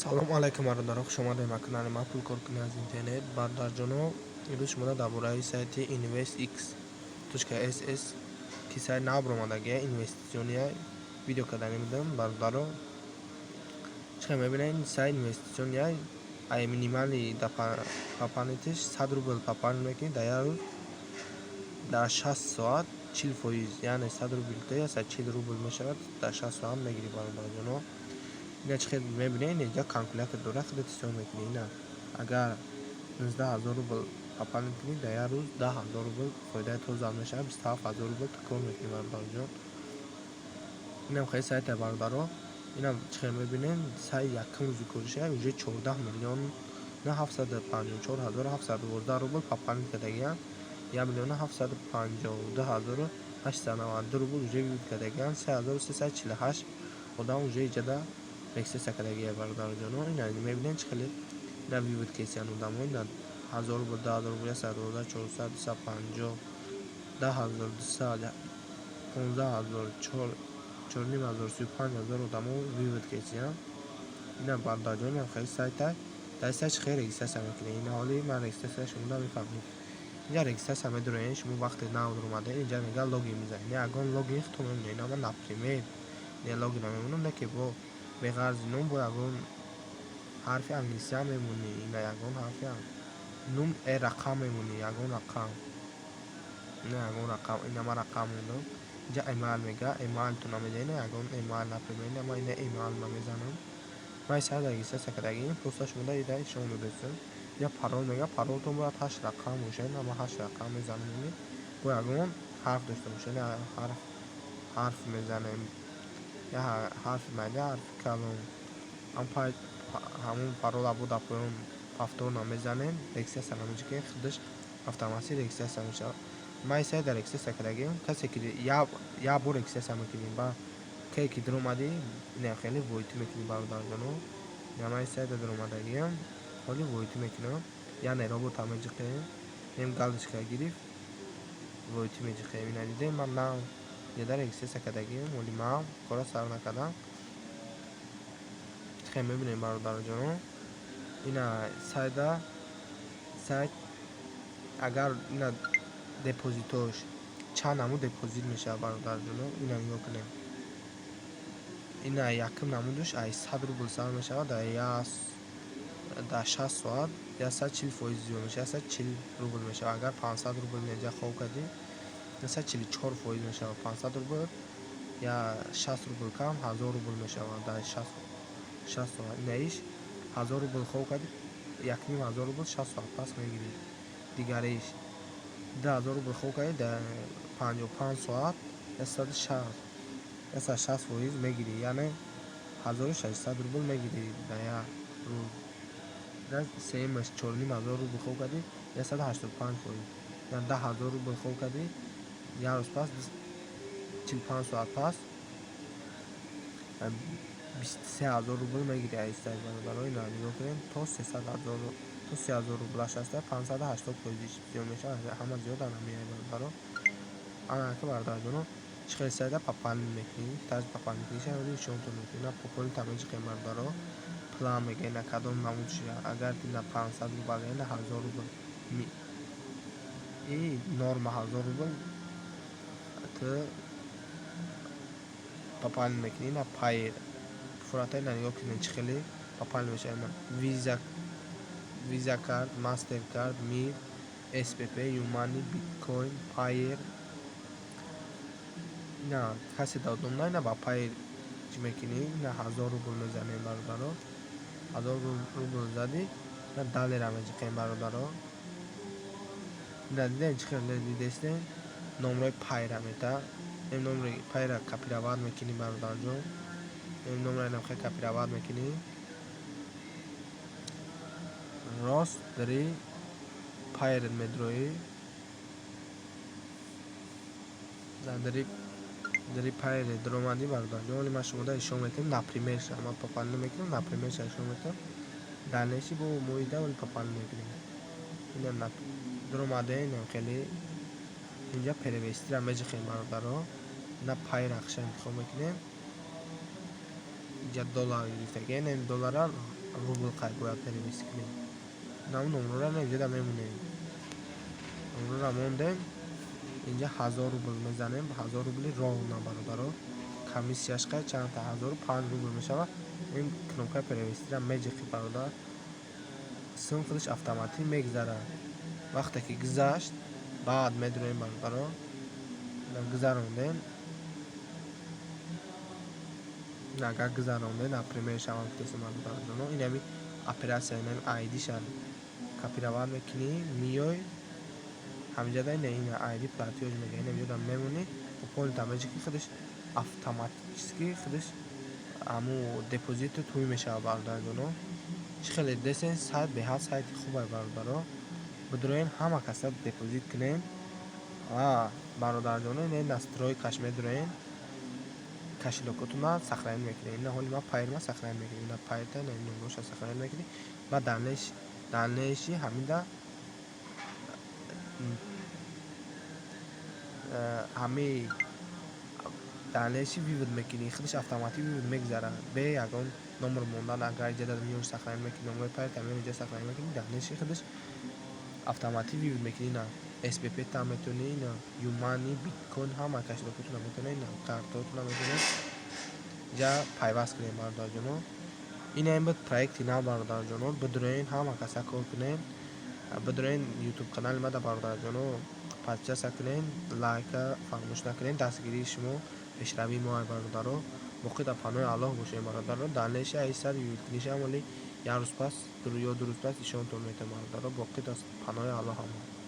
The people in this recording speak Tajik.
Салому алайкум, бародарон, хуш омадед ба канали ма «Пул кор кунӣ аз интернет». Бародарҷоно, имрӯз шуморо дар бораи сайти investx.ss, ки сайт нав баромадагия, инвеститсиония, видео карданӣ будам. Бародаро, чӣ хел мебинед, ин сайт инвеститсиония. Ай минимальный пополнить ш 100 рубл пополнить мекунӣ, дар як рӯз дар 60 соат 40%, яъне 100 рубл то 140 рубл мешавад, дар 60 соат мегирӣ. Бародарҷоно, ина чӣ хел мебинед, инҷа калькулятор дорад, худат ҳисоб мекунӣ. Ина агар 19 000 рубл пополнить кунӣ, дар як рӯз 10 000 рубл фоидаи тоза мешавад, 27 000 рубл ту кор мекунӣ. Бародарҷон, инам хеле сайте. Бародаро, инам чӣ хел мебинед, сайт якум рӯзи коришая уже 14 миллион на 754 712 рубл пополнить кардагианд, 1 752 892 рубл уже вывод кардагианд, 3348 одам уже иҷода регистрация кардагия. Бародарҷоно, ина мебинед, чӣ хеле ина вывод кесиян одамо. Ина 1000 рубл, 10 000 рубл, 112, 400, 250, 10 000, 200, 15 000, 4500, 35 000 одамо вывод кесиян. Ина, бародарҷон, инам хеле сайта. Дар сайт чӣ хел регистрация мекунед? Ина ҳоли ман регистрация шуморо мефаҳмем. Инҷа регистрация медуроед шумо. Вақте нав омадед, инҷа мега логин мезанед. Ягон логин худтон мемонед. Ина ман, например, логин а мемонам, не ки бо беғарзи ном бо ягон ҳарфи англисиам мемонӣ. Ина ягон ҳарфи нум рақам мемонӣ, ягон рақам, ина ягон рақам. Ина ман рақам мондам. Инҷа эмайл мега, эмайлтонро медиҳед, ягон эмайл, например, ина ман ина эмайлма мезанам. Ман сайт регистрация кардагим, просто шумо ида нишон додастам. Инҷа парол мега, паролтон бояд ҳашт рақам бошад. Ина ман ҳашт рақам мезанам, бо ягон ҳарф дошта бошад. Ҳарф мезанем, я ҳарфи майда, ҳарфи калон. Ҳамон парола бо дар поён повторно мезанем, регистрация намеҷа, ки худаш автоматик регистрация мешавад. Ман сайт дар регистрация кардагим. Касе ки як бор регистрация мекунем, ба ке ки даромадӣ, ина хеле войти мекунӣ. Бародарҷоно, ина ман сайта даромадагиам, ҳоли войти мекунам, яъне робота меҷиқем, ем галочка гирифт, войти меҷиқем. Ина дидем, ман нав яда регистрация кардагиам, оли ман кора сар накардам. Хел мебинем, бародарҷоно, ина сайта, сайт агар ина депозитош чанд намуд депозит мешавад. Бародарҷоно, ина нигоҳ кунем, ина якум намудаш ай 100 рубл сар мешавад, дар 60 соат 140% зиёд мешавад, 140 рубл мешавад. Агар 500 рубл инҷа хоб кардӣ, 144% мешавад. 500 рубл я 60 рубл кам, 1000 рубл мешавад дар 60 соат. Ина иш 1000 рубл хоб кардӣ, 1500 рубл 60 соат пас мегирӣ. Дигариш 2000 рубл хоб кардӣ, дар 55 соат 160% мегирӣ, яъне 1600 рубл мегирӣ дар як рӯз. Сеюмаш 4500 рубл хоб кардӣ, 185%, яъне 10 000 рубл хоб кардӣ, як рӯз пас, 45 соат пас, 23 000 рубл мегирӣ. Айста, бародаро, ина нигоҳ кунем, то 300 000, то 3000 рублаш аста, 580% зиёд мешавад. Ҳама зиёд ана меяй. Бародаро, ана ки, бародарҷоно, чӣ хел сайта пополнить мекунӣ, тарзи пополнить кунӣ нишонтон мекунӣ. На пополнить меҷиқем, бародаро, план мега, ина кадом намуд. Агар ина 500 рубл, агар ина 1000 рубл, и норма 1000 рубл ту пополнить мекунӣ. Ина Пайер фурата, ина нигоҳ кунед, чӣ хеле пополнить мешавад: Виза карт, Мастер Карт, Мир, СПП, Юмани, Биткоин, Пайер. Ина касе додум на, ина ба Пайер чӣ мекунӣ? Ина 1000 рубл мезанем, бародаро. 1000 рубл задӣ, ина далее ра меҷиқем. Бародаро, ина дидем, чӣ хел дидестем, номрои Пайра мета. Ин номри Пайра копировать мекунӣ, бародарҷон. Ин номра инам хел копировать мекунӣ, рост дари Пайерат медроӣ, дари Пайере даромадӣ. Бародарҷон, оли ман шумода ишон метавонам, например ша ман пополнить мекунам, например ша ишон метавонам, дальнейший бо моида оли пополнить мекунем. Ина даромада, инам хеле инҷа перевести ра меҷиқем. Бародаро, ина Пайер ақша интихоб мекунем. Инҷа доллар гирифтагӣ, ин доллара. Рубл қай бояд перевести кунем. Нам номерора инҷода мемонем. Номерора мондем, инҷа 1000 рубл мезанем, 1000 рубли ровно, бародаро. Комиссияш қай чандта, 1005 рубл мешавад. Ин кнопкаи перевестира меҷиқи, бародар, сум худаш автоматӣ мегзарад. Вақте ки гузашт, баъд медуроем, бародаро. Гузарондем. Агар гузарондем, например, шавам гуфтесем, бародарҷоно, инами оператсия, инами айдиша копировать мекунӣ, миёй ҳаминҷода, ина айди платёж мега, инаминҷода мемонӣ, пополнить меҷиқи, худаш автоматически худаш ҳамун депозиту тӯй мешавад, бародарҷоно. Чӣ хеле дидесен, сайт беҳад сайти хубай, бародаро. Бидуроен, ҳама каса депозит кунен. Ва, бародарҷоно, ина настройкаш медуроен, кошелёкотона сохранить мекунед. Ина ҳоли ман Payeer-ма сохранить мекунем. Ина Payeer-та, ина номероша сохранить мекунӣ. Баъд дальнейший ҳаминда ҳамаи дальнейший вывод мекунӣ, худаш автоматик вывод мегузарад бе ягон номер мондан. Агар иҷода миён сохранить мекунӣ, номери Payeer-та миён иҷо сохранить мекунӣ, дальнейший худаш автоматик вывод мекунӣ. Ина СБП та метавонӣ, ина Юмани, биткоин, ҳама кошелёкотона метавонед, ина картаотона метавонед инҷа пайваст кунед, бародарҷоно. Ина ин буд проекти нав, бародарҷоно. Бидуроен, ҳама каса кор кунед. Бидуроен Ютуб канали мада, бародарҷоно, подписаться кунед, лайка фаромӯш накунед. Дастгирии шумо пешравии моа, бародаро. Боқӣ дар паноҳи Аллоҳ бошед, бародаро. Дальнейший айсар кунишам, вале як рӯз пас ё 2 рӯз пас нишонтон медиҳам, бародаро. Боқӣ дар паноҳи Аллоҳ ҳама.